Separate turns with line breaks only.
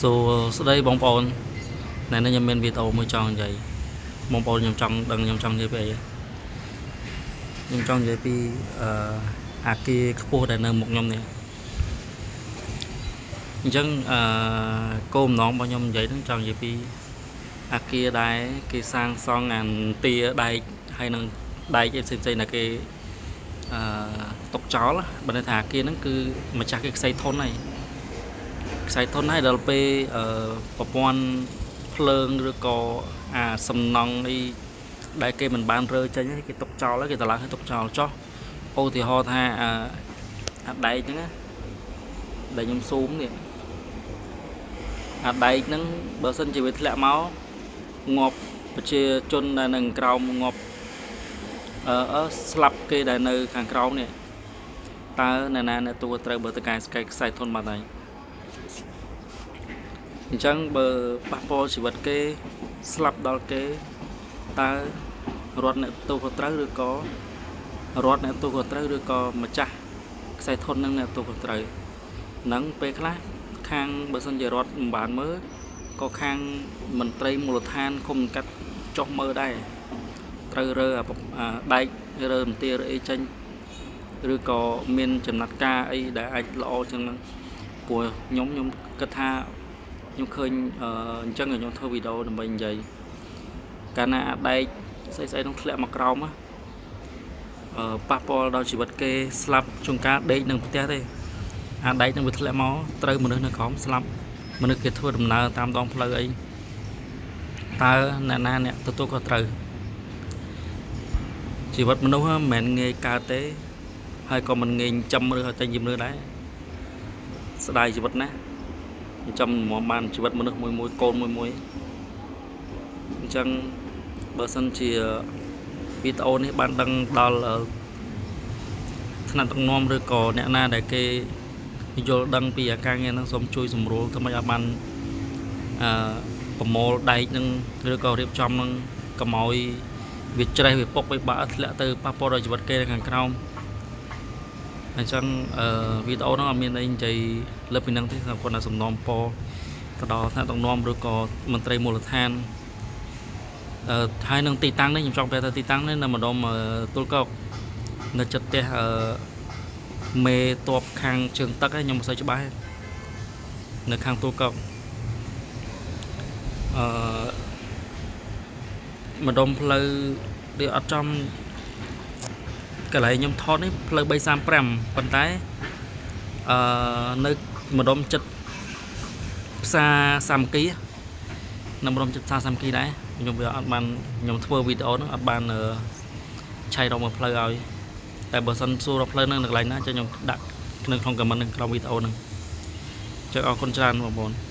សួស្តីបងប្អូនណែនេះខ្ញុំមានវីដេអូមួយចង់និយាយបងប្អូនខ្ញុំចង់ដឹងខ្ញុំចង់និយាយពីអីខ្ញុំចង់និយាយពីអឺអាគារខ្ពស់ដែលនៅមុខខ្ញុំនេះអញ្ចឹងអឺគោលបំណងរបស់ខ្ញុំនិយាយហ្នឹងចង់និយាយពីអាគារដែលគេសាងសង់អាទាដែកហើយនឹងដែកអីផ្សេងៗដែលគេអឺទុកចោលបើន័យថាអាគារហ្នឹងគឺម្ចាស់គេខ្សែធនហើយ ខ្សែធនហើយដល់ពេលអឺប្រព័ន្ធភ្លើងឬក៏អាសំណង់អីដែលគេមិនបានរើចេញគេទុកចោលហើយគេតម្លើងឲ្យទុកចោលចោះឧទាហរណ៍ថាអាអាដែកហ្នឹងណាដែលខ្ញុំស៊ូមនេះអាដែកហ្នឹងបើសិនជាវាធ្លាក់មកងាប់ប្រជាជនដែលនៅក្រោមងាប់អឺស្លាប់គេដែលនៅខាងក្រោមនេះតើអ្នកណាអ្នកទទួលត្រូវបើតកែស្កែខ្សែធនបាត់ហើយអញ្ចឹងបើប៉ះពាល់ជីវិតគេស្លាប់ដល់គេតើរដ្ឋអ្នកទទួលខុសត្រូវឬក៏រដ្ឋអ្នកទទួលខុសត្រូវឬក៏ម្ចាស់ខ្សែធននឹងអ្នកទទួលខុសត្រូវនឹងពេលខ្លះខាងបើសិនជារដ្ឋមិនបានមើលក៏ខាងមន្ត្រីមូលដ្ឋានឃុំកាត់ចុះមើលដែរត្រូវរើអាដែករើមទាឬអីចេញឬក៏មានចំណាត់ការអីដែលអាចល្អជាងហ្នឹងព្រោះខ្ញុំខ្ញុំគិតថាខ្ញុំឃើញអញ្ចឹងខ្ញុំធ្វើវីដេអូដើម្បីនិយាយកាលណាអាដែកស្អីស្អីនោះធ្លាក់មកក្រោមអឺប៉ះពាល់ដល់ជីវិតគេស្លាប់ជួនកាលដេកនឹងផ្ទះទេអាដែកនឹងវាធ្លាក់មកត្រូវមនុស្សនៅក្រោមស្លាប់មនុស្សគេធ្វើដំណើរតាមដងផ្លូវអីតើអ្នកណាអ្នកទទួលខុសត្រូវជីវិតមនុស្សមិនមែនងាយកើតទេហើយក៏មិនងាយចិញ្ចឹមឬឲ្យតែជំនឿដែរស្ដាយជីវិតណាស់ចិញ្ចឹមមកបានជីវិតមនុស្សមួយមួយកូនមួយមួយអញ្ចឹងបើសិនជាវីដេអូនេះបានដឹងដល់ថ្នាក់ដឹកនាំឬក៏អ្នកណាដែលគេយល់ដឹងពីអាការងារហ្នឹងសូមជួយសម្រួលធ្វើម៉េចឲ្យបានអឺប្រមូលដែកនឹងឬក៏រៀបចំនឹងកុំឲ្យវាច្រេះវាពុកវាបាក់ធ្លាក់ទៅប៉ះពាល់ដល់ជីវិតគេនៅខាងក្រោមអញ្ចឹងអឺវីដេអូហ្នឹងអត់មានអីនិយាយលើសពីហ្នឹងទេគាត់តែសំណូមពរទៅដល់ថ្នាក់ដឹកនាំឬក៏មន្ត្រីមូលដ្ឋានអឺហើយនឹងទីតាំងនេះខ្ញុំចង់ប្រាប់ថាទីតាំងនេះនៅម្ដុំទួលកោកនៅចិត្តផ្ទះអឺមេតបខាងជើងទឹកខ្ញុំមិនសូវច្បាស់នៅខាងទួលកោកអឺម្ដុំផ្លូវវាអត់ចំកន្លែងខ្ញុំថតនេះផ្លូវ335ប៉ុន្តែអឺនៅម្ដុំចិត្តផ្សារសាមគ្គីនៅម្ដុំចិត្តផ្សារសាមគ្គីដែរខ្ញុំវាអត់បានខ្ញុំធ្វើវីដេអូហ្នឹងអត់បានឆៃរកមកផ្លូវឲ្យតែបើសិនសួររកផ្លូវហ្នឹងនៅកន្លែងណាចាំខ្ញុំដាក់នៅក្នុង comment នៅក្រោមវីដេអូហ្នឹងចឹងអរគុណច្រើនបងប្អូន។